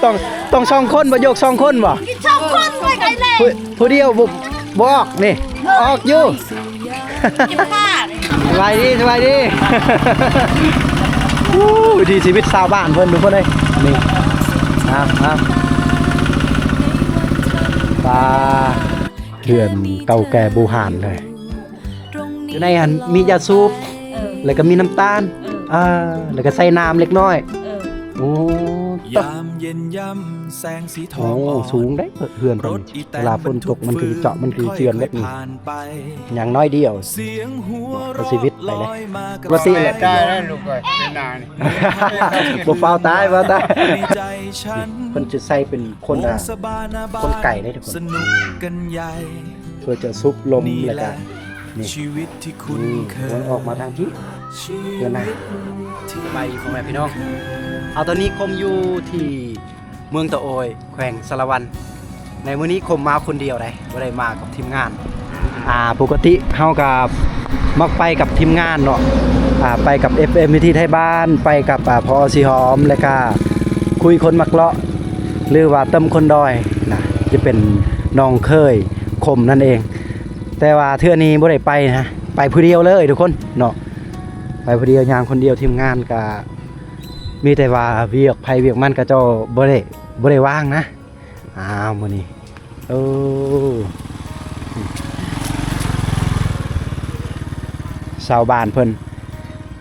ຕ້ອງ ຕ້ອງສອງຄົນບໍ່? ຍົກສອງຄົນບໍ່? ກິນສອງຄົນໄປໄກແລ້ວ ຜູ້ ຜູ້ດຽວບໍ່ ບໍ່ອອກນີ້ ອອກຢູ່. ສະບາຍດີ ສະບາຍດີ. ໂອ້ ວິຖີຊີວິດຊາວບ້ານເພິ່ນ ທຸກຄົນເອີຍ. ນີ້ ອ່າ ອ່າ ປາ ເຮືອນເກົ່າແກ່ບູຮານເລີຍ. ຢູ່ໃນຫັ້ນມີຢາສູບ ເອີ ແລ້ວກໍມີນ້ຳຕານ ເອີ ອ່າ ແລ້ວກໍໃສ່ນ້ຳເລັກນ້ອຍ ເອີ ໂອ້ ຍາມເຢັນຢາມແສງສີທອງ ໂອ້ ອ່ອນ ສູງເດ້ເຮືອນເພິ່ນ ເວລາຝົນຕົກມັນຄືເຈາະ ມັນຄືເຈື່ອນແບບນີ້ ຢ່າງໜ້ອຍດຽວ ສຽງຫົວເຣາະ ກໍຊີວິດໄປເລີຍ ລອຍມາກັບ ປົກກະຕິແຫຼະ ຕາຍແລ້ວລູກເອີຍ ເປັນໜ້ານີ້ ບໍ່ຟ້າວຕາຍ ບໍ່ຕາຍ ໃນໃຈ ເພິ່ນຈະໃສ່ເປັນຄົນລະ ຄົນໄກເດ້ທຸກຄົນ ເພື່ອຈະສູບລົມ ແລ້ວກະ ນີ້ ນີ້ ອອກມາທາງພີ້ ເດີນໜ້າ ສະບາຍດີພໍ່ແມ່ພີ່ນ້ອງ ເອົາ ຕອນນີ້ຄົມຢູ່ທີ່ເມືອງຕະໂອຍ ແຂວງສາລະວັນ ໃນມື້ນີ້ຄົມມາຄົນດຽວໃດ໋ ບໍ່ໄດ້ມາກັບທີມງານ ອ່າ ປົກກະຕິເຮົາກໍມັກໄປກັບທີມງານເນາະ ອ່າ ໄປກັບເອັຟເອັມວິຖີໄທບ້ານ ໄປກັບ ອ່າ ພໍ ສີຫອມ ແລ້ວກະຄຸຍຄົນມັກເລາະ ຫຼືວ່າເຕີມຄົນດອຍນະ ຈະເປັນນ້ອງເຂີຍຄົມນັ້ນເອງ ແຕ່ວ່າເທື່ອນີ້ບໍ່ໄດ້ໄປນະ ໄປຜູ້ດຽວເລີຍທຸກຄົນເນາະ ໄປຜູ້ດຽວ ຍ່າງຄົນດຽວ ທີມງານກະມີແຕ່ວ່າວຽກໃຜວຽກມັນ ເຂົາເຈົ້າບໍ່ໄດ້ ບໍ່ໄດ້ວ່າງນະ. ອ້າວ ມື້ນີ້ ໂອ້ ຊາວບ້ານເພິ່ນ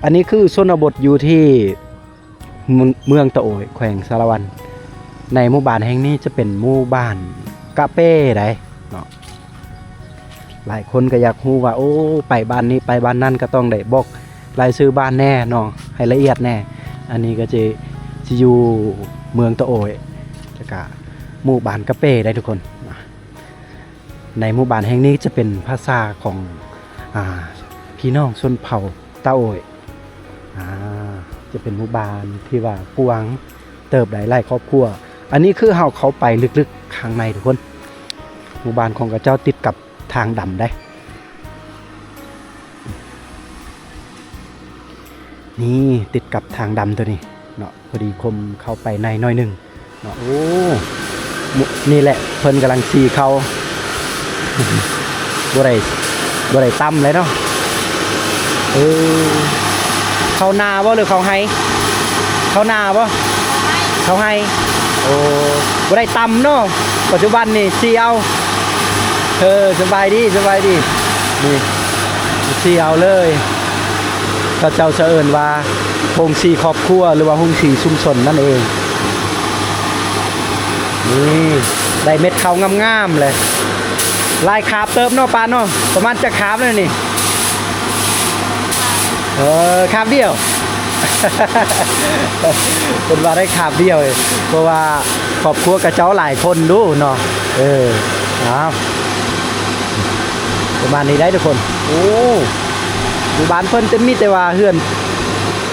ອັນນີ້ຄືຊົນນະບົດຢູ່ທີ່ເມືອງ ເມືອງຕະໂອຍ ແຂວງສາລະວັນ ໃນໝູ່ບ້ານແຫ່ງນີ້ຈະເປັນໝູ່ບ້ານກະເປໃດເນາະ ຫຼາຍຄົນກໍຢາກຮູ້ວ່າ ໂອ້ ໄປບ້ານນີ້ໄປບ້ານນັ້ນ ກໍຕ້ອງໄດ້ບອກລາຍຊື່ບ້ານແດ່ເນາະ ໃຫ້ລະອຽດແດ່ ອັນນີ້ກໍຈະ ຊິຢູ່ເມືອງຕະໂອຍ ແລ້ວກະ ໝູ່ບ້ານກະເປໄດ໋ທຸກຄົນ ໃນໝູ່ບ້ານແຫ່ງນີ້ຈະເປັນພາສາຂອງ ອ່າ ພີ່ນ້ອງຊົນເຜົ່າຕາໂອຍ ອ່າ ຈະເປັນໝູ່ບ້ານທີ່ວ່າກວ້າງເຕີບໄດ໋ ຫຼາຍຄອບຄົວ ອັນນີ້ຄືເຮົາເຂົ້າໄປເລິກໆຂ້າງໃນທຸກຄົນ ໝູ່ບ້ານຂອງເຂົາເຈົ້າຕິດກັບທາງດຳໄດ໋ ນີ້ ຕິດກັບທາງດຳໂຕນີ້ເນາະ ພໍດີຄົມເຂົ້າໄປໃນໜ້ອຍໜຶ່ງເນາະ ໂອ້ ນີ້ແຫຼະເພິ່ນກຳລັງສີເຂົ້າ ບໍ່ໄດ້ ບໍ່ໄດ້ຕຳເລີຍເນາະ ເອີ ເຂົ້ານາບໍ່ ຫຼືເຂົ້າໄຮ່? ເຂົ້ານາບໍ່? ເຂົ້າໄຮ່ ໂອ້ ບໍ່ໄດ້ຕຳເນາະ ປັດຈຸບັນນີ້ສີເອົາ ເອີ ສະບາຍດີ ສະບາຍດີ ນີ້ ສີເອົາເລີຍ ເຂົາເຈົ້າຈະເອີ້ນວ່າໂຮງສີຄອບຄົວ ຫຼືວ່າໂຮງສີຊຸມຊົນນັ້ນເອງ ນີ້ ໄດ້ເມັດເຂົ້າງາມໆເລີຍ ຫຼາຍຄາບເຕີບເນາະ ປ້າເນາະ ປະມານຈັກຄາບແລ້ວນີ້? ເອີ ຄາບດຽວ ເພິ່ນວ່າໄດ້ຄາບດຽວ ເພາະວ່າຄອບຄົວຂະເຈົ້າຫຼາຍຄົນດູເນາະ ເອີ ອ້າວ ປະມານນີ້ໄດ໋ທຸກຄົນ ໂອ້ ຢູ່ບ້ານເພິ່ນແຕ່ມີແຕ່ວ່າເຮືອນ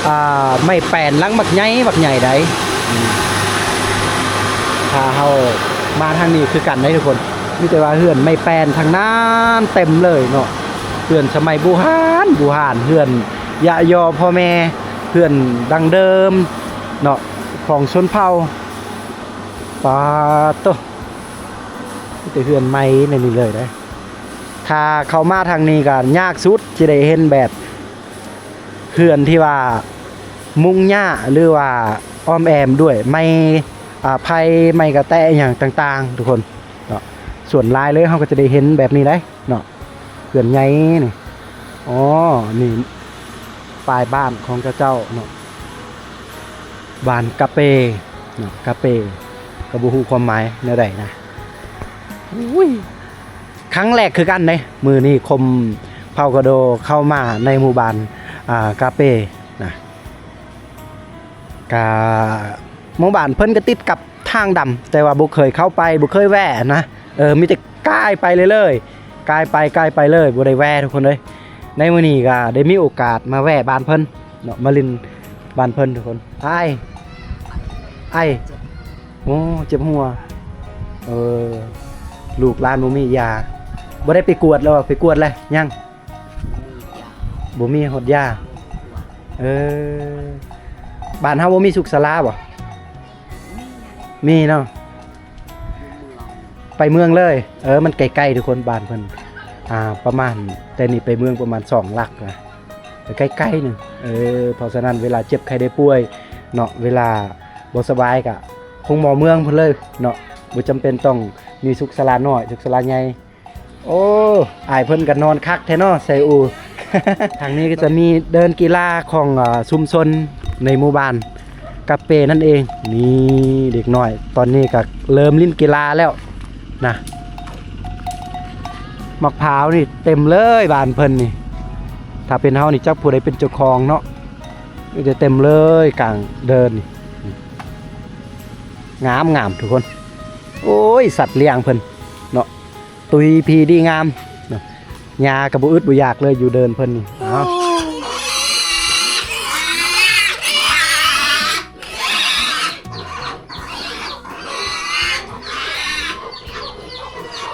ອ່າ ໄມ້ແປ້ນຫຼັງບັກໃຫຍ່ ບັກໃຫຍ່ໄດ໋ ຖ້າເຮົາມາທາງນີ້ຄືກັນໄດ໋ທຸກຄົນ ມີແຕ່ວ່າເຮືອນໄມ້ແປ້ນທັງນັ້ນເຕັມເລີຍເນາະ ເຮືອນສະໄໝບູຮານ ບູຮານ ເຮືອນ ຍະຍໍພໍ່ແມ່ ເຮືອນດັ້ງເດີມເນາະ ຂອງຊົນເຜົ່າ ປາໂຕ ມີແຕ່ເຮືອນໄມ້ໃນນີ້ເລີຍເດ້ ຖ້າເຂົ້າມາທາງນີ້ກໍຍາກສຸດ ຊິໄດ້ເຫັນແບບເຮືອນທີ່ວ່າມຸງຫຍ້າ ຫຼືວ່າອ້ອມແອ້ມດ້ວຍໄມ້ ອ່າ ໄຜ່ ໄມ້ກະແຕະ ອີ່ຫຍັງຕ່າງໆ ທຸກຄົນເນາະ ສ່ວນຫຼາຍເລີຍ ເຮົາກໍຈະໄດ້ເຫັນແບບນີ້ໄດ໋ ເນາະ ເຮືອນໃຫຍ່ນີ້ ອໍ ນີ້ປ້າຍບ້ານຂອງເຂົາເຈົ້າເນາະ ບ້ານກະເປເນາະ ກະເປ ກໍບໍ່ຮູ້ຄວາມໝາຍແນວໃດນະ ອຸ້ຍ ຄັ້ງແລກຄືກັນເດ້ ມື້ນີ້ຄົມເຜົ່າກະໂດເຂົ້າມາໃນໝູ່ບ້ານ ອ່າ ກະເປນະ ກະໝູ່ບ້ານເພິ່ນກໍຕິດກັບ ທາງດຳ ແຕ່ວ່າບໍ່ເຄີຍເຂົ້າໄປ ບໍ່ເຄີຍແວ່ນະ ເອີ ມີແຕ່ກາຍໄປເລີຍໆ ກາຍໄປ ກາຍໄປເລີຍ ບໍ່ໄດ້ແວ່ທຸກຄົນເອີຍ ໃນມື້ນີ້ກໍໄດ້ມີໂອກາດມາແວ່ບ້ານເພິ່ນເນາະ ມາຫຼິ້ນບ້ານເພິ່ນທຸກຄົນ ອ້າຍ ອ້າຍ ໂອ້ ເຈັບຫົວ ເອີ ລູກຫຼານບໍ່ມີຢາ ບໍ່ໄດ້ໄປກວດແລ້ວ ໄປກວດແລ້ວຍັງ? ບໍ່ມີຮອດຢາ ເອີ ບ້ານເຮົາບໍ່ມີສຸກສາລາບໍ່? ມີເນາະ ໄປເມືອງເລີຍ. ເອີ ມັນໃກ້ໆ ທຸກຄົນ ບ້ານເພິ່ນ ອ່າ ປະມານ ແຕ່ນີ້ໄປເມືອງປະມານສອງຫຼັກນະ ໃກ້ໆ ໜຶ່ງ. ເອີ ເພາະສະນັ້ນ ເວລາເຈັບໄຂ້ໄດ້ປ່ວຍເນາະ ເວລາບໍ່ສະບາຍກະໂຮງໝໍເມືອງພຸ້ນເລີຍເນາະ ບໍ່ຈຳເປັນຕ້ອງມີສຸກສາລານ້ອຍ ສຸກສາລາໃຫຍ່. ໂອ້ ອ້າຍເພິ່ນກໍນອນຄັກແທ້ເນາະ ໄຊອູ. ທາງນີ້ກໍຈະມີເດີ່ນກິລາຂອງ ເອີ ຊຸມຊົນໃນໝູ່ບ້ານກາເປນັ້ນເອງ. ນີ້ເດັກນ້ອຍຕອນນີ້ກໍເລີ່ມຫຼິ້ນກິລາແລ້ວນະ. ໝາກພ້າວນີ້ເຕັມເລີຍບ້ານເພິ່ນນີ້. ຖ້າເປັນເຮົານີ້ຈັກຜູ້ໃດເປັນເຈົ້າຂອງເນາະ. ມີແຕ່ເຕັມເລີຍກາງເດີ່ນນີ້. ງາມໆ ທຸກຄົນ. ໂອ້ຍ ສັດລ້ຽງເພິ່ນເນາະ. ຕຸຍພີດີງາມເນາະ. ຫຍ້າກໍບໍ່ອຶດບໍ່ຢາກເລີຍຢູ່ເດີ່ນເພິ່ນນີ້. ເອົາ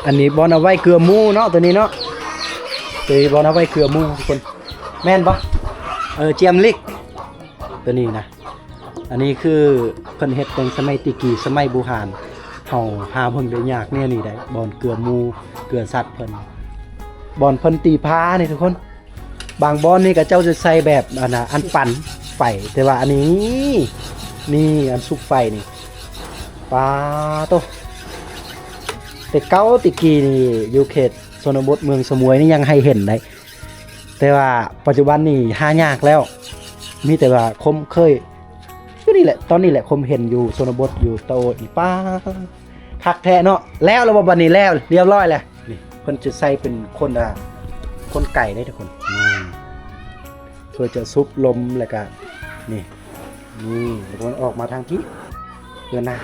ອັນນີ້ບ່ອນເອົາໄວ້ເກືອໝູເນາະ ໂຕນີ້ເນາະ. ໂຕນີ້ບ່ອນເອົາໄວ້ເກືອໝູ ທຸກຄົນ. ແມ່ນບໍ່? ເອີ ຈຽມລິກ ໂຕນີ້ນະ. ອັນນີ້ຄືເພິ່ນເຮັດແຕ່ງສະໄໝແຕ່ກີ້ ສະໄໝບູຮານ. ເຮົາຫາເບິ່ງໄດ້ຍາກແນວນີ້ໄດ໋ ບ່ອນເກືອໝູ ເກືອສັດເພິ່ນ. ບ່ອນເພິ່ນຕີພ້ານີ້ ທຸກຄົນ. ບາງບ່ອນນີ້ເຂົາເຈົ້າຈະໃສ່ແບບ ອັນນ່າ ອັນປັ່ນໄຟ ແຕ່ວ່າອັນນີ້ ນີ້ ອັນສຸກໄຟນີ້. ປາໂຕ ແຕ່ເກົ່າແຕ່ກີ້ນີ້ ຢູ່ເຂດຊົນນະບົດເມືອງສະໝວຍນີ້ຍັງໃຫ້ເຫັນໄດ໋. ແຕ່ວ່າປັດຈຸບັນນີ້ຫາຍາກແລ້ວ ມີແຕ່ວ່າຄົມເຄີຍຢູ່ນີ້ແຫຼະ ຕອນນີ້ແຫຼະ ຄົມເຫັນຢູ່ຊົນນະບົດ ຢູ່ຕະໂອດນີ້. ປ້າ ຄັກແທ້ເນາະ. ແລ້ວລະບໍ່ ບັດນີ້ແລ້ວ ລຽບຮ້ອຍແລ້ວ. ນີ້ເພິ່ນຈະໃສ່ເປັນຂົນ ອ່າ ຂົນໄກ່ເດ້ທຸກຄົນ. ນີ້ ເພື່ອຈະສູບລົມ ແລ້ວກະ ນີ້ ນີ້ ແລ້ວກໍອອກມາທາງພີ້ ເພື່ອນາ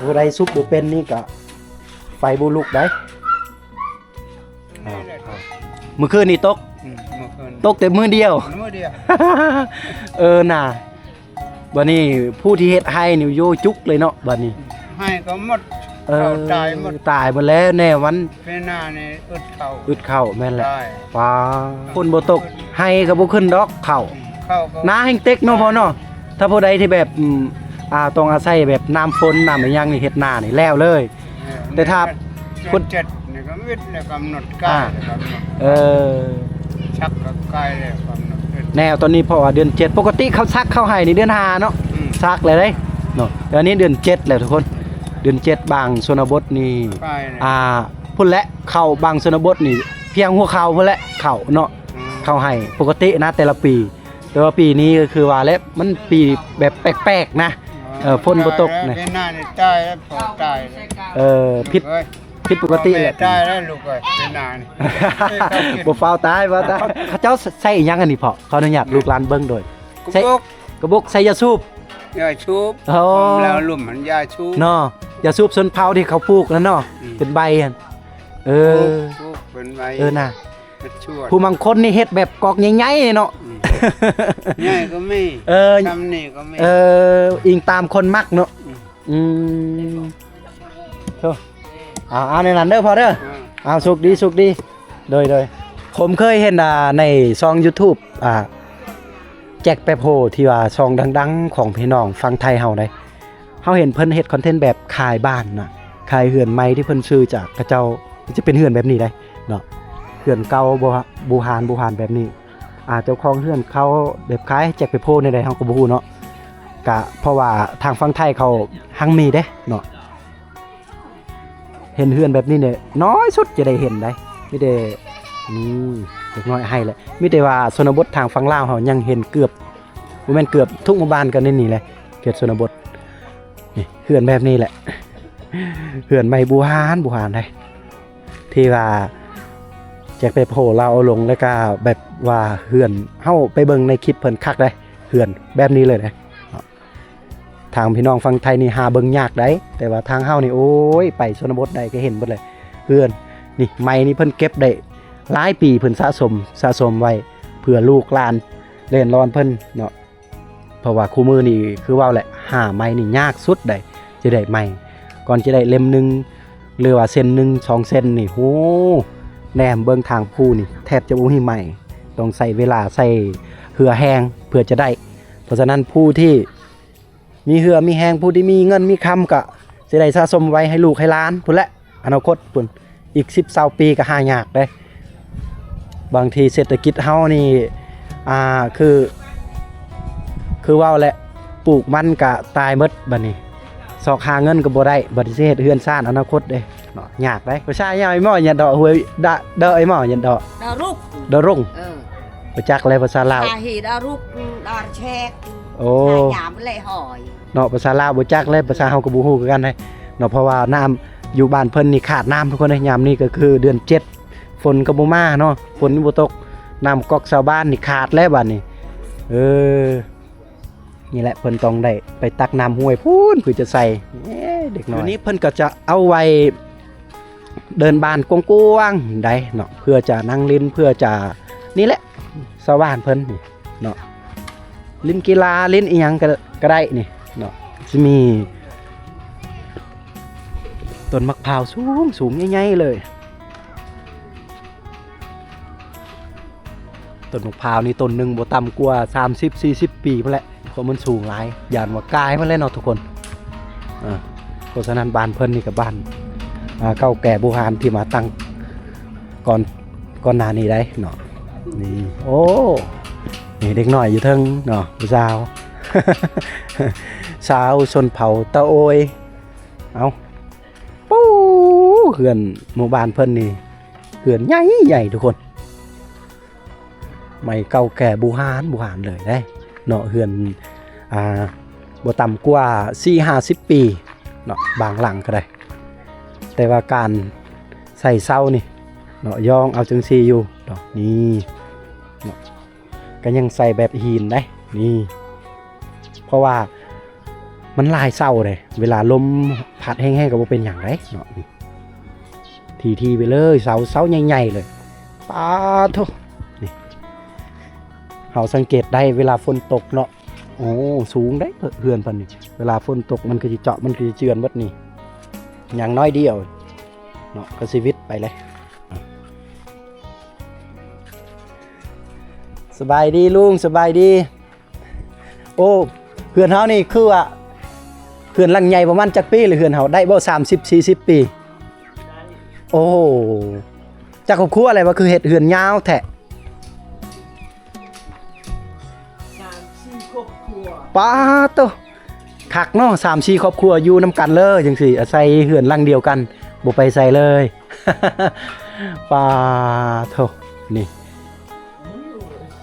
ຜູ້ໃດສູບບໍ່ເປັນນີ້ກະໄຟບໍ່ລຸກໄດ໋. ມື້ຄືນນີ້ຕົກ ອືມ ມື້ຄືນ ຕົກແຕ່ມື້ດຽວ ມື້ດຽວ. ເອີ ນາ ບັດນີ້ຜູ້ທີ່ເຮັດໄຮ່ນີ້ໂຍຈຸກເລີຍເນາະ ບັດນີ້ ໄຮ່ກໍໝົດ ເອີ ເຂົ້າຕາຍໝົດ ຕາຍໝົດແລ້ວແນ່ວັນ. ປີໜ້ານີ້ອຶດເຂົ້າ ອຶດເຂົ້າ ແມ່ນແຫຼະ. ຕາຍ ປ້າ ຝົນບໍ່ຕົກ ໄຮ່ກໍບໍ່ຂຶ້ນດອກເຂົ້າ ເຂົ້າກໍ ນາແຮ່ງເຕັກເນາະພໍ່ເນາະ. ຖ້າຜູ້ໃດທີ່ແບບ ອືມ ອ່າ ຕ້ອງອາໄສແບບນ້ຳຝົນ ນ້ຳອີ່ຫຍັງນີ້ ເຮັດນານີ້ແລ້ວເລີຍ. ເອີ ແຕ່ຖ້າ ເດືອນເຈັດນີ້ກໍມິດແລ້ວ ກຳນົດໃກ້ ອ່າ ແລ້ວກຳນົດ ເອີ ສັກກໍໃກ້ແລ້ວ ກຳນົດ ແນວຕອນນີ້ ເພາະວ່າເດືອນເຈັດ ປົກກະຕິເຂົາສັກເຂົ້າໄຮ່ນີ້ເດືອນຫ້າເນາະ ອືມ ສັກແລ້ວເດ້ເນາະ. ແຕ່ອັນນີ້ເດືອນເຈັດແລ້ວທຸກຄົນ ເດືອນເຈັດ ບາງຊົນນະບົດນີ້ ໃກ້ແລ້ວ ອ່າ ພຸ້ນແຫຼະ ເຂົ້າບາງຊົນນະບົດນີ້ພຽງຫົວເຂົ່າພຸ້ນແຫຼະ ເຂົ້າເນາະ ອືມ ເຂົ້າໄຮ່ປົກກະຕິນະ ແຕ່ລະປີ. ແຕ່ວ່າປີນີ້ກໍຄືວ່າແຫຼະ ມັນປີແບບແປກໆນະ ເອີ ຝົນບໍ່ຕົກນະ ເປັນໜ້ານີ້ຕາຍແລ້ວ ພໍ່ຕາຍແລ້ວ ເອີ ຜິດ ເອີຍ ຜິດປົກກະຕິແຫຼະ ຕາຍແລ້ວລູກເອີຍ ເປັນໜ້ານີ້ ບໍ່ຟ້າວຕາຍ ບໍ່ຕາຍ. ເຂົາເຈົ້າໃສ່ອີ່ຫຍັງອັນນີ້ພໍ່? ຂໍອະນຸຍາດ ອືມ ລູກຫຼານເບິ່ງໂດຍ ກະບົກ ໃສ່ ກະບົກ ໃສ່ຢາສູບ ຢາສູບ ໂອ້ ແລ້ວລຸ່ມຫັ້ນຢາສູບເນາະ ຢາສູບຊົນເຜົ່າທີ່ເຂົາປູກນັ້ນເນາະ ອືມ ເປັນໃບຫັ້ນ ເອີ ປູກ ປູກເປັນໃບ ເອີ ນະ ເຮັດຊວນ ຜູ້ບາງຄົນນີ້ເຮັດແບບກອກໃຫຍ່ໆເນາະ ອືມ ໃຫຍ່ກໍມີ ເອີ ຊ່ຳນີ້ກໍມີ ເອີ ອີງຕາມຄົນມັກເນາະ ອືມ ອືມ ໂທ ເອົາ ເອົາແນວນັ້ນເດີພໍ່ເດີ ເອີ ເອົາ ໂຊກດີ ໂຊກດີ ໂດຍ ໂດຍ ຜົມເຄີຍເຫັນ ອ່າ ໃນຊ່ອງຢູທູບ ອ່າ ແຈັກແປບໂຮ ທີ່ວ່າຊ່ອງດັງໆຂອງພີ່ນ້ອງຝັ່ງໄທເຮົາໃດ໋ ເຮົາເຫັນເພິ່ນເຮັດຄອນເທັນແບບຂາຍບ້ານນະ ຂາຍເຮືອນໃໝ່ທີ່ເພິ່ນຊື້ຈາກເຂົາເຈົ້າ ຈະເປັນເຮືອນແບບນີ້ໄດ໋ເນາະ ເຮືອນເກົ່າບູຮານ ບູຮານແບບນີ້ ອ່າ ເຈົ້າຂອງເຮືອນເຂົາແບບຂາຍແຈັກໄປໂພແນວໃດເຮົາກໍບໍ່ຮູ້ເນາະ ກະເພາະວ່າທາງຝັ່ງໄທເຂົາຮັ່ງມີເດ້ເນາະ ເຫັນເຮືອນແບບນີ້ນີ້ ນ້ອຍສຸດຈະໄດ້ເຫັນໄດ໋ ມີແຕ່ ອືມ ເດັກນ້ອຍໃຫ້ແຫຼະ ມີແຕ່ວ່າຊົນນະບົດທາງຝັ່ງລາວເຮົາຍັງເຫັນເກືອບ ບໍ່ແມ່ນເກືອບ ທຸກໝູ່ບ້ານກໍໃນນີ້ແຫຼະ ເຂດຊົນນະບົດ ນີ້ ເຮືອນແບບນີ້ແຫຼະ ເຮືອນໄມ້ບູຮານ ບູຮານໃດ໋ ທີ່ວ່າແຈັກໄປໂພລາວເອົາລົງ ແລ້ວກະແບບວ່າເຮືອນ ເຮົາໄປເບິ່ງໃນຄລິບເພິ່ນຄັກໃດ໋ ເຮືອນແບບນີ້ເລີຍໃດ໋ ທາງພີ່ນ້ອງຝັ່ງໄທນີ້ຫາເບິ່ງຍາກໃດ໋ ແຕ່ວ່າທາງເຮົານີ້ ໂອ້ຍ ໄປຊົນນະບົດໃດກໍເຫັນເບິດແຫຼະ ເຮືອນນີ້ ໄມ້ນີ້ເພິ່ນເກັບໄດ້ຫຼາຍປີ ເພິ່ນສະສົມ ສະສົມໄວ້ເພື່ອລູກຫຼານເລນລອນເພິ່ນເນາະ ເພາະວ່າຄູ່ມື້ນີ້ຄືເວົ້າແຫຼະ ຫາໄມ້ນີ້ຍາກສຸດໃດ໋ ຈະໄດ້ໄມ້ ກ່ອນຈະໄດ້ເຫຼັ້ມໜຶ່ງ ຫຼືວ່າເສັ້ນໜຶ່ງ ສອງເສັ້ນນີ້ ໂຫ ແນມເບິ່ງທາງພູນີ້ ແທບຈະບໍ່ມີໄມ້ ຕ້ອງໃຊ້ເວລາ ໃຊ້ເຫື່ອແຮງເພື່ອຈະໄດ້ ເພາະສະນັ້ນຜູ້ທີ່ ມີເຫື່ອມີແຮງ ຜູ້ທີ່ມີເງິນມີຄຳກໍຊິໄດ້ສະສົມໄວ້ໃຫ້ລູກໃຫ້ຫຼານພຸ້ນແຫຼະ ອະນາຄົດພຸ້ນ ອີກສິບຊາວປີກໍຫາຍາກເດ້. ບາງທີເສດຖະກິດເຮົານີ້ ອ່າ ຄື ຄືເວົ້າແຫຼະ ປູກມັນກະຕາຍໝົດ ບັດນີ້ຊອກຫາເງິນກໍບໍ່ໄດ້ ບັດນີ້ຊິເຮັດເຮືອນຊານອະນາຄົດເດ້ເນາະ ຍາກເດ້. ພາສາຫຍັງ ໄອ້ໝໍ ຫຍັງເດາະ ຫ້ວຍ ດະ ເດີ ໄອ້ໝໍ ຫຍັງເດາະ ດາລຸກ ດາລຸງ ເອີ ບໍ່ຈັກແຫຼະພາສາລາວ ສາເຫດ ດາລຸກ ດາແຊກ ໂອ້ ສາຍາມແຫຼະຫອຍ ເນາະ ພາສາລາວບໍ່ຈັກແຫຼະ ພາສາເຮົາກໍບໍ່ຮູ້ຄືກັນເດ້ເນາະ. ເພາະວ່ານ້ຳຢູ່ບ້ານເພິ່ນນີ້ຂາດນ້ຳທຸກຄົນເດ້ ຍາມນີ້ກໍຄືເດືອນເຈັດ ຝົນກໍບໍ່ມາເນາະ ຝົນບໍ່ຕົກ ນ້ຳກັອກຊາວບ້ານນີ້ຂາດແລ້ວບາດນີ້. ເອີ ນີ້ແຫຼະ ເພິ່ນຕ້ອງໄດ້ໄປຕັກນ້ຳຫ້ວຍພຸ້ນ ເພື່ອຈະໃສ່ ເອີ ເດັກນ້ອຍ ດຽວນີ້ເພິ່ນກໍຈະເອົາໄວ້ເດີ່ນບານກວ້າງໆໄດ໋ເນາະ ເພື່ອຈະນັ່ງຫຼິ້ນ ເພື່ອຈະ ນີ້ແຫຼະ ຊາວບ້ານເພິ່ນນີ້ເນາະ ຫຼິ້ນກິລາ ຫຼິ້ນອີ່ຫຍັງກໍ ກໍໄດ້ນີ້ເນາະ. ຊິມີຕົ້ນໝາກພ້າວສູງໆ ໃຫຍ່ໆເລີຍ. ຕົ້ນໝາກພ້າວນີ້ຕົ້ນໜຶ່ງບໍ່ຕ່ຳກວ່າສາມສິບສີ່ສິບປີພຸ້ນແຫຼະ ເພາະມັນສູງຫຼາຍ ຢ້ານວ່າກາຍມັນແຫຼະເນາະທຸກຄົນ. ເອີ ເພາະສະນັ້ນບ້ານເພິ່ນນີ້ກໍບ້ານ ອ່າ ເກົ່າແກ່ບູຮານທີ່ມາຕັ້ງກ່ອນ ກ່ອນໜ້ານີ້ໄດ໋ເນາະ. ນີ້ ໂອ້ ນີ້ເດັກນ້ອຍຢູ່ເທິງເນາະ ຜູ້ສາວ ສາວຊົນເຜົ່າຕາໂອຍ. ເອົ້າ ປູ້ ເຮືອນໝູ່ບ້ານເພິ່ນນີ້ ເຮືອນໃຫຍ່ໆ ທຸກຄົນ ໄມ້ເກົ່າແກ່ບູຮານ ບູຮານເລີຍເດ້ເນາະ. ເຮືອນ ອ່າ ບໍ່ຕ່ຳກວ່າສີ່ຫ້າສິບປີເນາະ ບາງຫຼັງກໍໄດ້ ແຕ່ວ່າການໃສ່ເສົານີ້ເນາະ ຍ້ອງເອົາຈັ່ງຊີ້ຢູ່ເນາະ. ນີ້ເນາະ ກໍຍັງໃສ່ແບບຫີນໄດ໋ນີ້ ເພາະວ່າ ມັນຫຼາຍເສົາເດ້ ເວລາລົມພັດແຮງໆກໍບໍ່ເປັນຫຍັງເດ້ເນາະ. ຖີ່ໆໄປເລີຍ ເສົາ ເສົາໃຫຍ່ໆເລີຍ ປາໂທ້. ນີ້ ເຮົາສັງເກດໄດ້ເວລາຝົນຕົກເນາະ ໂອ້ ສູງເດ້ເຮືອນເພິ່ນນີ້ ເວລາຝົນຕົກມັນກໍຊິເຈາະ ມັນກໍຊິເຈື່ອນໝົດນີ້ ຫຍັງໜ້ອຍດຽວເນາະ ກໍຊິວິດໄປເລີຍ. ສະບາຍດີລຸງ ສະບາຍດີ. ໂອ້ ເຮືອນເຮົານີ້ຄືວ່າເຮືອນຫຼັງໃຫຍ່ ປະມານຈັກປີລະເຮືອນເຮົາ ໄດ້ບໍ່ສາມສິບສີ່ສິບປີ? ໂອ້ ຈັກຄອບຄົວແລ້ວວ່າຄືເຮັດເຮືອນຍາວແທ້? ສາມສີ່ຄອບຄົວ ປາໂຕ ຄັກເນາະ ສາມສີ່ຄອບຄົວຢູ່ນຳກັນເລີຍຈັ່ງຊີ້ ອາໄສເຮືອນຫຼັງດຽວກັນ ບໍ່ໄປໃສເລີຍ. ປາໂທ ນີ້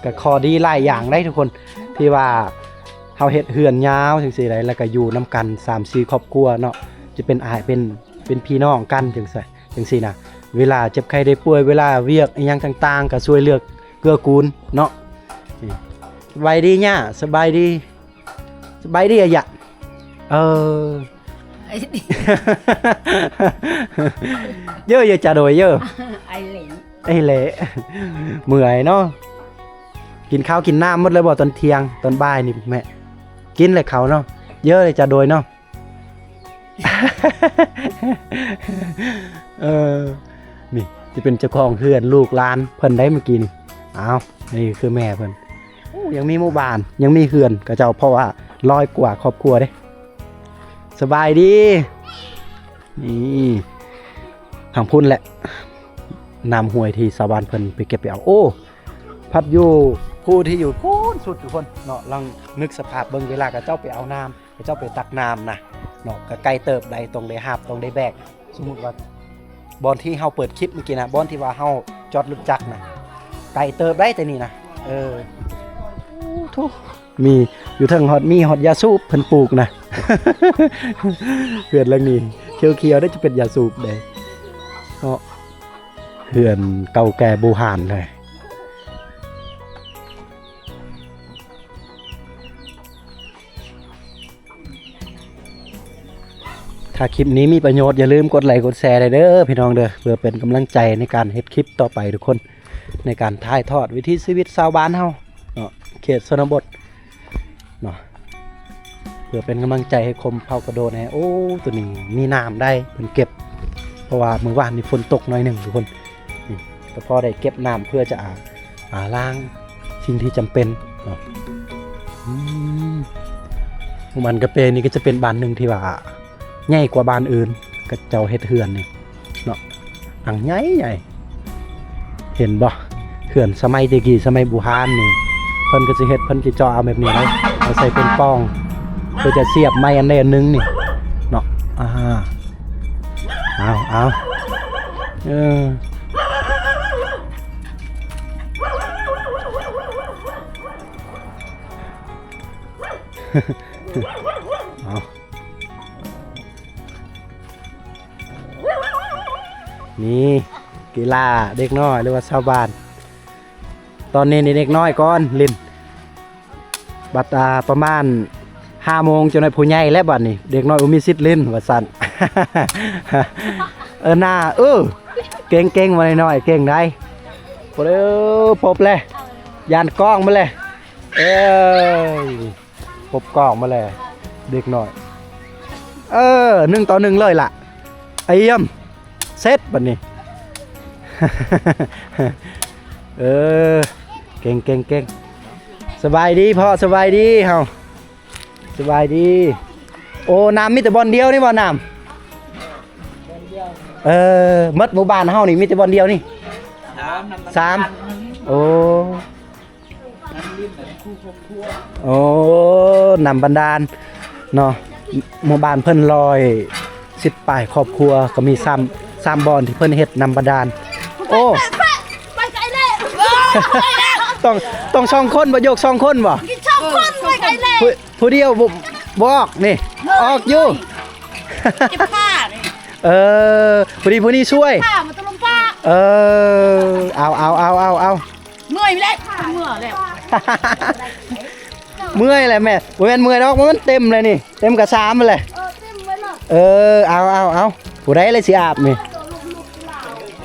ກໍຂໍ້ດີຫຼາຍຢ່າງໄດ໋ທຸກຄົນ ທີ່ວ່າເຮົາເຮັດເຮືອນຍາວຈັ່ງຊີ້ໄດ໋ ແລ້ວກໍຢູ່ນຳກັນສາມສີ່ຄອບຄົວເນາະ ຈະເປັນອ້າຍເປັນ ເປັນພີ່ນ້ອງກັນຈັ່ງຊີ້ ຈັ່ງຊີ້ນະ ເວລາເຈັບໄຂ້ໄດ້ປ່ວຍ ເວລາວຽກອີ່ຫຍັງຕ່າງໆ ກໍຊ່ວຍເຫຼືອເກື້ອກູນເນາະ. ນີ້ ສະບາຍດີຍ່າ ສະບາຍດີ. ສະບາຍດີອາຍະ ເອີ ເຢີ ເຢີ ຈາໂດຍ ເຢີ ໄອເຫຼ ໄອເຫຼ ເມື່ອຍເນາະ. ກິນເຂົ້າກິນນ້ຳໝົດແລ້ວບໍ່ ຕອນທ່ຽງ ຕອນບ່າຍນີ້ແມ່? ກິນແລ້ວເຂົ້າເນາະ ເຢີ ຈາໂດຍເນາະ. ເອີ ນີ້ຈະເປັນເຈົ້າຂອງເຮືອນ ລູກຫຼານເພິ່ນໄດ໋ເມື່ອກີ້ນີ້. ອ້າວ ນີ້ຄືແມ່ເພິ່ນ. ໂອ້ ຍັງມີໝູ່ບ້ານ ຍັງມີເຮືອນເຂົາເຈົ້າ ເພາະວ່າຮ້ອຍກວ່າຄອບຄົວເດ້. ສະບາຍດີ. ນີ້ ທາງພຸ້ນແຫຼະ ນ້ຳຫ້ວຍທີ່ຊາວບ້ານເພິ່ນໄປເກັບໄປເອົາ. ໂອ້ ພັດຢູ່ພູທີ່ຢູ່ພຸ້ນສຸດທຸກຄົນເນາະ. ລອງນຶກສະພາບເບິ່ງ ເວລາເຂົາເຈົ້າໄປເອົານ້ຳ ເຂົາເຈົ້າໄປຕັກນ້ຳນະເນາະ ກໍໄກເຕີບໃດ໋ ຕ້ອງໄດ້ຫາບ ຕ້ອງໄດ້ແບກ. ສົມມຸດວ່າບ່ອນທີ່ເຮົາເປີດຄລິບເມື່ອກີ້ນະ ບ່ອນທີ່ວ່າເຮົາຈອດລົດຈັກນະ ໄກເຕີບໃດ໋ ແຕ່ນີ້ນະ. ເອີ ໂອ້ໂທ້ ມີຢູ່ເທິງ ຮອດ ມີຮອດຢາສູບເພິ່ນປູກນະ. ເຮືອນຫຼັງນີ້ຂຽວໆ ໄດ້ຈະເປັນຢາສູບເດ້ເນາະ. ເຮືອນເກົ່າແກ່ບູຮານເລີຍ. ຖ້າຄລິບນີ້ມີປະໂຫຍດ ຢ່າລືມກົດໄລກົດແຊໄດ້ເດີພີ່ນ້ອງເດີ ເພື່ອເປັນກຳລັງໃຈໃນການເຮັດຄລິບຕໍ່ໄປທຸກຄົນ ໃນການຖ່າຍທອດວິຖີຊີວິດຊາວບ້ານເຮົາເນາະ ເຂດຊົນນະບົດເນາະ ເພື່ອເປັນກຳລັງໃຈໃຫ້ຄົມເຜົ່າກະໂດແດ່. ໂອ້ ໂຕນີ້ມີນ້ຳໄດ໋ ເພິ່ນເກັບ ເພາະວ່າມື້ວານນີ້ຝົນຕົກໜ້ອຍໜຶ່ງທຸກຄົນ. ນີ້ ກໍພໍໄດ້ເກັບນ້ຳເພື່ອຈະ ອາ ອາ ລ້າງສິ່ງທີ່ຈຳເປັນເນາະ. ອືມ ບ້ານກະເປນີ້ກໍຈະເປັນບ້ານໜຶ່ງທີ່ວ່າໃຫຍ່ກວ່າບ້ານອື່ນ ເຂົາເຈົ້າເຮັດເຮືອນນີ້ເນາະ ຫຼັງໃຫຍ່ໆ ເຫັນບໍ່? ເຮືອນສະໄໝແຕ່ກີ້ ສະໄໝບູຮານນີ້ ເພິ່ນກໍຊິເຮັດ ເພິ່ນຊິເຈາະເອົາແບບນີ້ເດ້ ເອົາໃສ່ເປັນປ່ອງ ເພື່ອຈະສຽບໄມ້ອັນໃດອັນໜຶ່ງນີ້ເນາະ. ອ່າ ເອົາ ເອົາ ເອີ ເອົາ ນີ້ ກິລາເດັກນ້ອຍ ຫຼືວ່າຊາວບ້ານ ຕອນນີ້ນີ້ເດັກນ້ອຍກ່ອນຫຼິ້ນ ບັດ ອ່າ ປະມານຫ້າໂມງ ຈັກໜ້ອຍຜູ້ໃຫຍ່ແລ້ວ ບັດນີ້ເດັກນ້ອຍບໍ່ມີສິດຫຼິ້ນວ່າຊັ້ນ. ເອີ ໜ້າ ເອີ ເກັ່ງໆ ວ່ານ້ອຍໆ ເກັ່ງໄດ໋. ໂອ້ ພົບແລ້ວ ຢ້ານກ້ອງມາແລ້ວ ເອີຍ ພົບກ້ອງມາແລ້ວ ເດັກນ້ອຍ. ເອີ ໜຶ່ງຕໍ່ໜຶ່ງເລີຍລະ ອາຍຽມ ເສັດບັດນີ້. ເອີ ເກັ່ງໆໆ. ສະບາຍດີພໍ່ ສະບາຍດີເຮົາ ສະບາຍດີ. ໂອ້ ນ້ຳມີແຕ່ບ່ອນດຽວນີ້ບໍ່ ນ້ຳ? ເອີ ໝົດໝູ່ບ້ານເຮົານີ້ມີແຕ່ບ່ອນດຽວນີ້ ສາມ ໂອ້ ໂອ້ ນ້ຳບັນດານເນາະ ໝູ່ບ້ານເພິ່ນຮ້ອຍສິບປາຍຄອບຄົວ ກໍມີສາມ ສາມບ່ອນທີ່ເພິ່ນເຮັດນ້ຳບັນດານ. ໂອ້ ໄປ ໄປ ໄປໄກແລ້ວ ຕ້ອງ ຕ້ອງສອງຄົນບໍ່? ໂຍກສອງຄົນບໍ່? ສອງຄົນ ໄປໄກແລ້ວ ຜູ້ ຜູ້ດຽວບໍ່ ບໍ່ອອກນີ້ ເອີ ອອກຢູ່ ເຈັບຂານີ້. ເອີ ຜູ້ນີ້ ຜູ້ນີ້ຊ່ວຍ ຂາມາຕະລຸມປາ. ເອີ ເອົາ ເອົາ ເອົາ ເອົາ ເອົາ ເມື່ອຍແລ້ວ ເມື່ອຍແລ້ວ ເມື່ອຍແຫຼະແມ່ ບໍ່ແມ່ນເມື່ອຍດອກ ມັນເຕັມແລ້ວນີ້ ເຕັມກະຊາມແລ້ວ. ເອີ ເອົາ ເອົາ ເອົາ ຜູ້ໃດລະຊິອາບນີ້?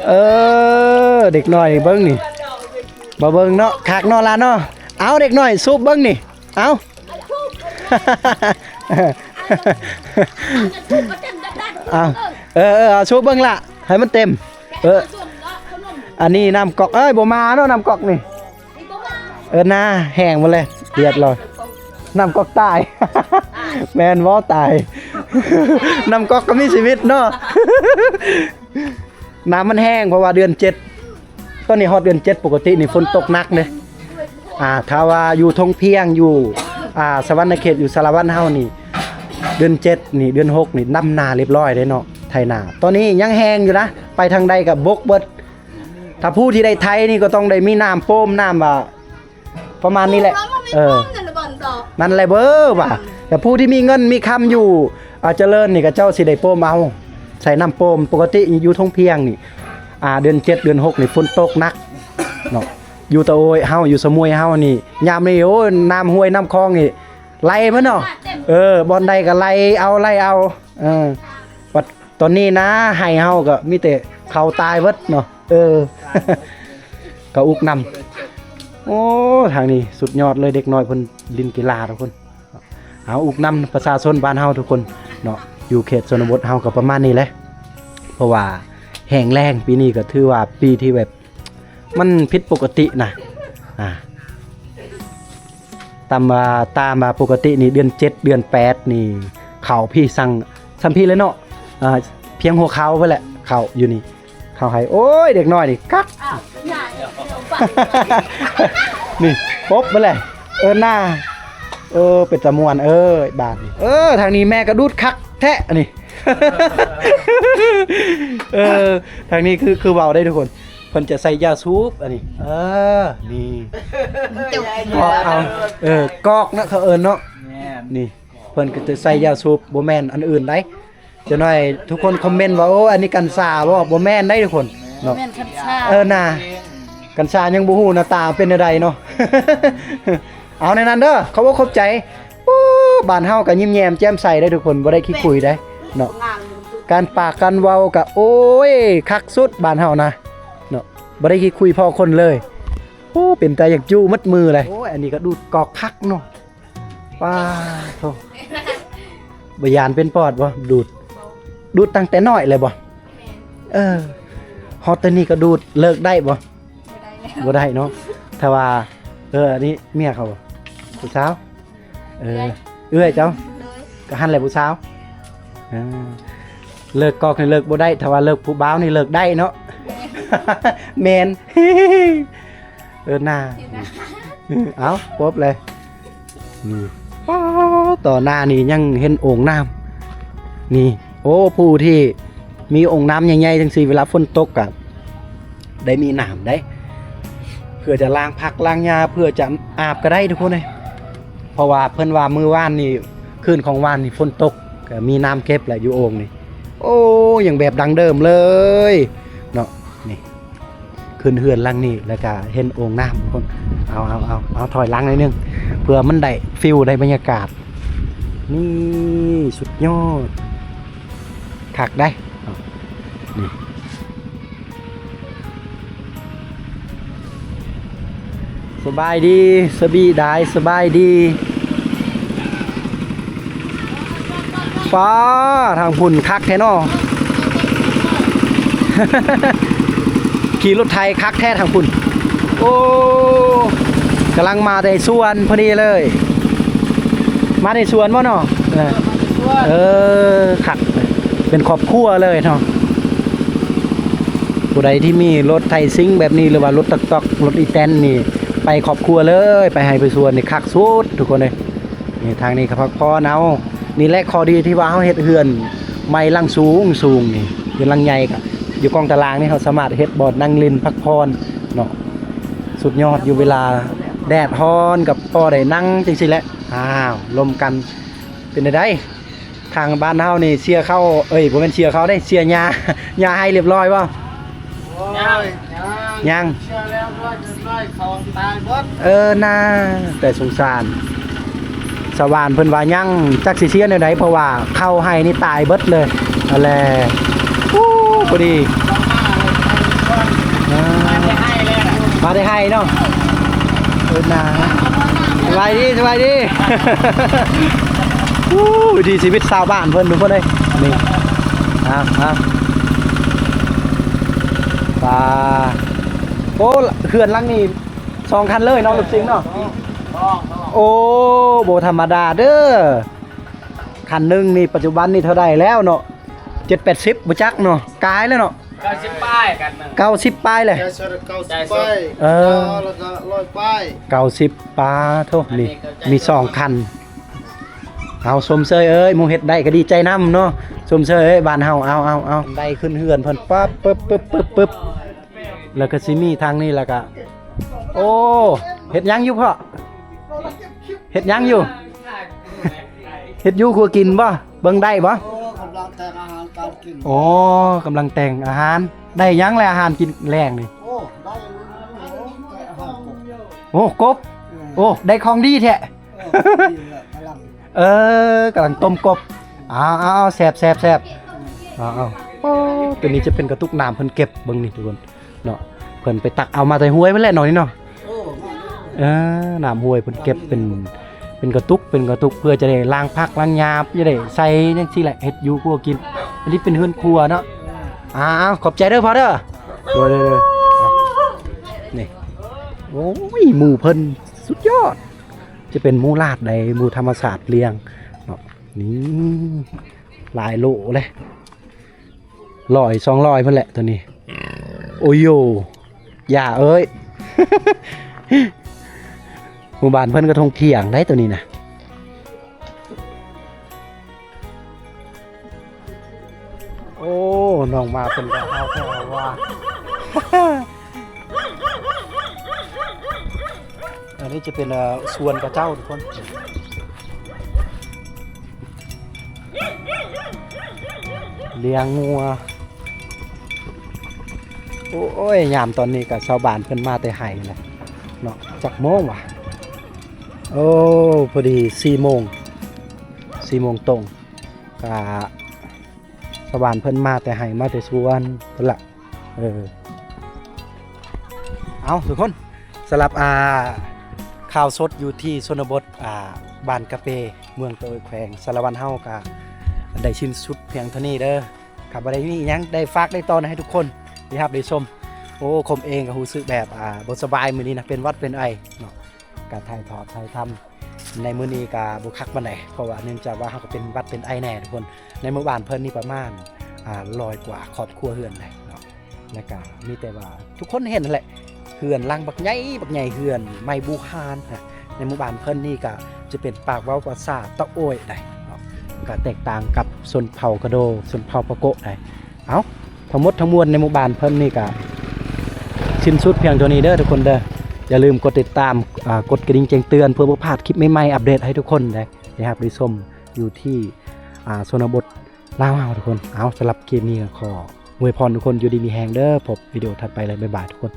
ເອີ ເດັກນ້ອຍເບິ່ງນີ້ ມາເບິ່ງເນາະ ຄັກເນາະຫຼານເນາະ. ເອົາ ເດັກນ້ອຍສູບເບິ່ງນີ້ ເອົາ ເອົາ ເອີ ເອີ ເອົາສູບເບິ່ງລະ ໃຫ້ມັນເຕັມ. ເອີ ອັນນີ້ນ້ຳກອກ ເອີຍ ບໍ່ມາເນາະ ນ້ຳກອກນີ້. ເອີ ໜ້າແຫ້ງໝົດເລີຍ ລຽບຮ້ອຍ ນ້ຳກອກຕາຍ. ແມ່ນບໍ່? ຕາຍ ນ້ຳກອກກໍມີຊີວິດເນາະ. ນ້ຳມັນແຫ້ງ ເພາະວ່າເດືອນເຈັດ ຕອນນີ້ຮອດເດືອນເຈັດ ປົກກະຕິນີ້ຝົນຕົກໜັກເດ້. ອ່າ ຖ້າວ່າຢູ່ທົ່ງພຽງ ຢູ່ ອ່າ ສະຫວັນນະເຂດ ຢູ່ສາລະວັນເຮົານີ້ ເດືອນເຈັດນີ້ ເດືອນຫົກນີ້ ດຳນາລຽບຮ້ອຍເດ້ເນາະ ໄຖນາ. ຕອນນີ້ຍັງແຫ້ງຢູ່ນະ ໄປທາງໃດກໍບົກເບິດ. ຖ້າຜູ້ທີ່ໄດ້ໄຖນີ້ກໍຕ້ອງໄດ້ມີນ້ຳໂປມ ນ້ຳ ອ່າ ປະມານນີ້ແຫຼະ. ເອີ ນັ້ນແຫຼະເວີວ່າ ແຕ່ຜູ້ທີ່ມີເງິນມີຄຳຢູ່ ອ່າ ຈະເລີນນີ້ ເຂົາເຈົ້າຊິໄດ້ໂປມເອົາ ໃສ່ນ້ຳໂປມ. ປົກກະຕິຢູ່ທົ່ງພຽງນີ້ ອ່າ ເດືອນເຈັດ ເດືອນຫົກນີ້ ຝົນຕົກໜັກເນາະ. ຢູ່ຕະໂອຍເຮົາ ຢູ່ສະໝຸຍເຮົານີ້ ຍາມນີ້ ໂອ້ຍ ນ້ຳຫ້ວຍນ້ຳຄອງນີ້ໄຫຼໝົດເນາະ. ເອີ ບ່ອນໃດກໍໄຫຼເອົາ ໄຫຼເອົາ. ເອີ ບັດຕອນນີ້ນາ ໄຮ່ເຮົາກໍມີແຕ່ເຂົ້າຕາຍເບິດເນາະ. ເອີ ກະອຸກນຳ. ໂອ້ ທາງນີ້ສຸດຍອດເລີຍ ເດັກນ້ອຍເພິ່ນຫຼິ້ນກິລາທຸກຄົນ. ເອົາ ອຸກນຳປະຊາຊົນບ້ານເຮົາທຸກຄົນເນາະ. ຢູ່ເຂດຊົນນະບົດເຮົາກໍປະມານນີ້ແຫຼະ ເພາະວ່າແຫ້ງແລ້ງ ປີນີ້ກໍຖືວ່າປີທີ່ແບບ ມັນຜິດປົກກະຕິນະ. ອ່າ ຕາມວ່າ ຕາມວ່າປົກກະຕິນີ້ ເດືອນເຈັດ ເດືອນແປດນີ້ ເຂົ້າພີ້ສັງ ສ່ຳພີ້ແຫຼະເນາະ. ອ່າ ພຽງຫົວເຂົ່າພຸ້ນແຫຼະ ເຂົ້າຢູ່ນີ້ ເຂົ້າໄຮ່. ໂອ້ຍ ເດັກນ້ອຍນີ້ຄັກ ນີ້ປົບມາແຫຼະ. ເອີ ໜ້າ ເອີ ເປັນຕາມ່ວນ. ເອີ ບາດນີ້ ເອີ ທາງນີ້ແມ່ກະດູດຄັກແທ້ອັນນີ້. ເອີ ທາງນີ້ຄື ຄືເວົ້າໄດ້ທຸກຄົນ ເພິ່ນຈະໃສ່ຢາສູບອັນນີ້. ເອີ ນີ້ ກອກເອົາ ເອີ ກອກເນາະ ເຂົາເອີ້ນເນາະ. ແມ່ນ ນີ້ ເພິ່ນກໍຈະໃສ່ຢາສູບ ບໍ່ແມ່ນອັນອື່ນໃດ. ຈັກໜ້ອຍທຸກຄົນຄອມເມັນວ່າ ໂອ້ ອັນນີ້ກັນຊາບໍ່? ບໍ່ແມ່ນໃດທຸກຄົນເນາະ. ແມ່ນກັນຊາ ເອີ ໜ້າ ກັນຊາຍັງບໍ່ຮູ້ໜ້າຕາເປັນແນວໃດເນາະ. ເອົາແນວນັ້ນເດີ ຂອບອົກຂອບໃຈ. ໂອ້ ບ້ານເຮົາກໍຍິ້ມແຍ້ມແຈ່ມໃສໄດ໋ທຸກຄົນ ບໍ່ໄດ້ຂີ້ຄຸຍໄດ໋ເນາະ. ການປາກການເວົ້າກໍ ໂອ້ຍ ຄັກສຸດບ້ານເຮົານະເນາະ ບໍ່ໄດ້ຂີ້ຄຸຍພໍ້ຄົນເລີຍ. ໂອ້ ເປັນຕາຢາກຢູ່ໝົດມື້ເລີຍ. ໂອ້ຍ ອັນນີ້ກໍດູດກອກຄັກເນາະ. ປ້າໂທ້ ບໍ່ຢ້ານເປັນປອດບໍ່? ດູດ ດູດຕັ້ງແຕ່ນ້ອຍເລີຍບໍ່? ເອີ ຮອດແຕ່ນີ້ກໍດູດ ເລີກໄດ້ບໍ່? ບໍ່ໄດ້ເນາະ. ຖ້າວ່າ ເອີ ອັນນີ້ເມຍເຂົາບໍ່? ຜູ້ສາວ? ເອີ ເອື້ອຍເຈົ້າ. ກໍຫັ້ນແຫຼະຜູ້ສາວ. ເອີ ເລີກກອກນີ້ເລີກບໍ່ໄດ້ ຖ້າວ່າເລີກຜູ້ບ່າວນີ້ເລີກໄດ້ເນາະ. ແມ່ນ ເອີນາ. ເອົ້າ ປົບເລີຍ. ນີ້ ປ້າ ຕໍ່ໜ້ານີ້ຍັງເຫັນໂອ່ງນ້ຳນີ້. ໂອ້ ຜູ້ທີ່ມີໂອ່ງນ້ຳໃຫຍ່ໆ ຈັ່ງຊີ້ ເວລາຝົນຕົກກະໄດ້ມີນ້ຳໄດ໋ ເພື່ອຈະລ້າງຜັກລ້າງຫຍ້າ ເພື່ອຈະອາບກໍໄດ້ທຸກຄົນເອີຍ. ເພາະວ່າເພິ່ນວ່າມື້ວານນີ້ ຄືນຂອງວານນີ້ຝົນຕົກ ກໍມີນ້ຳເກັບແຫຼະຢູ່ໂອ່ງນີ້. ໂອ້ ຍັງແບບດັ້ງເດີມເລີຍເນາະ. ນີ້ ຂຶ້ນເຮືອນຫຼັງນີ້ ແລ້ວກະເຫັນໂອ່ງນ້ຳພຸ້ນ. ເອົາ ເອົາ ເອົາ ເອົາ ຖອຍຫຼັງໜ້ອຍໜຶ່ງ ເພື່ອມັນໄດ້ຟີວ ໄດ້ບັນຍາກາດ. ນີ້ ສຸດຍອດ ຄັກໄດ໋. ນີ້ ສະບາຍດີ ສະບີດາຍ ສະບາຍດີ. ປ້າ ທາງພຸ້ນຄັກແທ້ເນາະ. ຂີ່ລົດໄຖຄັກແທ້ທາງພຸ້ນ. ໂອ້ ກຳລັງມາແຕ່ສວນພໍດີເລີຍ. ມາແຕ່ສວນບໍ່ເນາະ? ເອີ ເອີ ມາແຕ່ສວນ. ເອີ ຄັກ ເປັນຄອບຄົວເລີຍເນາະ. ຜູ້ໃດທີ່ມີລົດໄຖຊິງແບບນີ້ ຫຼືວ່າລົດຕັກໆ ລົດອີແຕນນີ້ ໄປຄອບຄົວເລີຍ ໄປໄຮ່ໄປສວນນີ້ຄັກສຸດທຸກຄົນເອີຍ. ນີ້ ທາງນີ້ກໍພັກຜ່ອນເອົາ. ນີ້ແຫຼະຂໍ້ດີທີ່ວ່າເຮົາເຮັດເຮືອນໃໝ່ຫຼັງສູງໆ ນີ້ ເຮືອນຫຼັງໃຫຍ່ ກໍຢູ່ກ້ອງຕາລາງນີ້ ເຮົາສາມາດເຮັດບ່ອນນັ່ງຫຼິ້ນພັກຜ່ອນເນາະ. ສຸດຍອດຢູ່ເວລາແດດຮ້ອນ ກໍພໍໄດ້ນັ່ງຈັ່ງຊີ້ແຫຼະ. ອ້າວ ລົມກັນ ເປັນໃດ? ທາງບ້ານເຮົານີ້ເສຍເຂົ້າ ເອີຍ ບໍ່ແມ່ນເສຍເຂົ້າເດ້ ເສຍຫຍ້າ ຫຍ້າໄຮ່ຮຽບຮ້ອຍບໍ່? ໂອ້ຍ ຍັງ ຍັງ ເສຍແລ້ວດ້ວຍ ເຂົ້າຕາຍເບິດ. ເອີ ໜ້າ ແຕ່ສົງສານ. ຊາວບ້ານເພິ່ນວ່າຍັງ ຈັກຊິເສຍແນວໃດ ເພາະວ່າເຂົ້າໄຮ່ນີ້ຕາຍເບິດເລີຍ. ອັນແລ ໂອ້ ພໍດີ ມາແຕ່ໄຮ່ເນາະ. ເອີ ໜ້າ ສະບາຍດີ ສະບາຍດີ. ໂອ້ ວິຖີຊີວິດຊາວບ້ານເພິ່ນ ທຸກຄົນເອີຍ. ນີ້ ອ່າ ອ່າ ປາ ໂອ້ ເຮືອນຫຼັງນີ້ສອງຄັນເລີຍເນາະ ລູກສິງເນາະ. ໂອ້ ບໍ່ທຳມະດາເດີ. ຄັນໜຶ່ງນີ້ປັດຈຸບັນນີ້ເທົ່າໃດແລ້ວເນາະ? ເຈັດແປດສິບ ບໍ່ຈັກເນາະ ກາຍແລ້ວເນາະ. ເກົ້າສິບປາຍ ຄັນໜຶ່ງ ເກົ້າສິບປາຍແຫຼະ. ເອີ ແລ້ວກໍຮ້ອຍປາຍ ເກົ້າສິບ ປາໂທ. ນີ້ມີສອງຄັນ. ເອົາ ຊົມເຊີຍເອີຍ ໝູ່ເຮັດໄດ້ກໍດີໃຈນຳເນາະ. ຊົມເຊີຍເອີຍ ບ້ານເຮົາ. ເອົາ ເອົາ ເອົາ ໄດ້ຂຶ້ນເຮືອນເພິ່ນ ປັບ ປຶບ ປຶບ ປຶບ ປຶບ. ແລ້ວກໍຊິມີທາງນີ້ ແລ້ວກໍ ໂອ້ ເຮັດຫຍັງຢູ່ພໍ່? ເຮັດຫຍັງຢູ່? ເຮັດຢູ່ຄົວກິນບໍ່? ເບິ່ງໄດ້ບໍ່? ໂອ້ ກຳລັງແຕ່ງອາຫານການກິນ. ໂອ້ ກຳລັງແຕ່ງອາຫານ. ໄດ້ຫຍັງແລະອາຫານກິນແລງນີ້? ໂອ້ ໄດ້ ໂອ້ ໄດ້ອາຫານກົບ. ໂອ້ ກົບ. ເອີ ໂອ້ ໄດ້ຂອງດີແທ້. ເອີ ຂອງດີແຫຼະ ກຳລັງ ເອີ ກຳລັງຕົ້ມກົບ. ເອົາ ເອົາ ເອົາ ແຊບ ແຊບ ແຊບ. ເອົາ ເອົາ ໂອ້ ຕົວນີ້ຈະເປັນກະຕຸກນ້ຳເພິ່ນເກັບ ເບິ່ງນີ້ທຸກຄົນ. ເນາະ ເພິ່ນໄປຕັກເອົາມາແຕ່ຫ້ວຍພຸ້ນແຫຼະເນາະນີ້ເນາະ. ໂອ້ ເອີ ນ້ຳຫ້ວຍເພິ່ນເກັບເປັນ ເປັນກະຕຸກ ເປັນກະຕຸກ ເພື່ອຈະໄດ້ລ້າງຜັກລ້າງຫຍ້າ ຈະໄດ້ໃສ່ຈັ່ງຊີ້ແຫຼະ ເຮັດຢູ່ຄົວກິນ. ອັນນີ້ເປັນເຮືອນຄົວເນາະ. ເອີ ອ້າວ ຂອບໃຈເດີພໍ່ເດີ. ໂດຍ ໂດຍ ໂດຍ. ນີ້ ໂອ້ຍ ໝູ່ເພິ່ນສຸດຍອດ ຈະເປັນໝູ່ລາດໃດ ໝູ່ທຳມະຊາດລ້ຽງເນາະ. ນີ້ ຫຼາຍໂລເລີຍ. ຮ້ອຍ ສອງຮ້ອຍພຸ້ນແຫຼະຕົວນີ້. ໂອ້ໂຢ ຢ່າເອີຍ. ໝູ່ບ້ານເພິ່ນກໍທົ່ງທ່ຽງໄດ໋ຕົວນີ້ນະ. ໂອ້ ນ້ອງໝາເພິ່ນກໍເຮົາແທ້ເຮົາວ່າ. ອັນນີ້ຈະເປັນ ເອີ ສວນຂະເຈົ້າທຸກຄົນ ລ້ຽງງົວ. ໂອ້ຍ ຍາມຕອນນີ້ກໍຊາວບ້ານເພິ່ນມາແຕ່ໄຮ່ແຫຼະເນາະ. ຈັກໂມງຫວາ? ໂອ້ ພໍດີສີ່ໂມງ ສີ່ໂມງຕົງ. ກະຊາວບ້ານເພິ່ນມາແຕ່ໄຮ່ມາແຕ່ສວນພຸ້ນລະ. ເອີ ເອົາ ທຸກຄົນ ສຳລັບ ອ່າ ຂ່າວສົດຢູ່ທີ່ຊົນນະບົດ ອ່າ ບ້ານກະເປ ເມືອງຕະໂອຍ ແຂວງສາລະວັນ ເຮົາກະໄດ້ສິ້ນສຸດພຽງເທົ່ານີ້ເດີ. ກະບໍ່ໄດ້ມີຫຍັງ ໄດ້ຝາກໄດ້ຕ້ອນໃຫ້ທຸກຄົນໄດ້ຮັບໄດ້ຊົມ. ໂອ້ ຄົມເອງກະຮູ້ສຶກແບບ ອ່າ ບໍ່ສະບາຍມື້ນີ້ນະ ເປັນຫວັດເປັນໄອເນາະ. ກະຖ່າຍທອດຖ່າຍທຳ ໃນມື້ນີ້ກໍບໍ່ຄັກປານໃດ ເພາະວ່າເນື່ອງຈາກວ່າເຮົາກໍເປັນຫວັດເປັນໄອແດ່ທຸກຄົນ. ໃນໝູ່ບ້ານເພິ່ນນີ້ປະມານ ອ່າ ຮ້ອຍກວ່າຄອບຄົວເຮືອນໄດເນາະ ແລ້ວກໍມີແຕ່ວ່າທຸກຄົນເຫັນຫັ້ນແຫຼະ ເຮືອນຫຼັງບັກໃຫຍ່ ບັກໃຫຍ່ ເຮືອນໄມ້ບູຮານນະ. ໃນໝູ່ບ້ານເພິ່ນນີ້ກໍຈະເປັນປາກເວົ້າພາສາຕະໂອ້ຍໄດເນາະ ກໍແຕກຕ່າງກັບຊົນເຜົ່າກະໂດ ຊົນເຜົ່າປາໂກະໄດ. ເອົ້າ ທັງໝົດທັງມວນໃນໝູ່ບ້ານເພິ່ນນີ້ກໍສິ້ນສຸດພຽງເທົ່ານີ້ເດີທຸກຄົນເດີ. ຢ່າລືມກົດຕິດຕາມ ອ່າ ກົດກະດິ່ງແຈ້ງເຕືອນ ເພື່ອບໍ່ພາດຄລິບໃໝ່ໆ ອັບເດດໃຫ້ທຸກຄົນໄດ້ ໄດ້ຮັບໄດ້ຊົມຢູ່ທີ່ ອ່າ ຊົນນະບົດລາວເຮົາທຸກຄົນ. ເອົາ ສຳລັບຄລິບນີ້ກໍຂໍອວຍພອນທຸກຄົນຢູ່ດີມີແຮງເດີ. ພົບວິດີໂອຖັດໄປເລີຍ ບາຍບາຍທຸກຄົນ.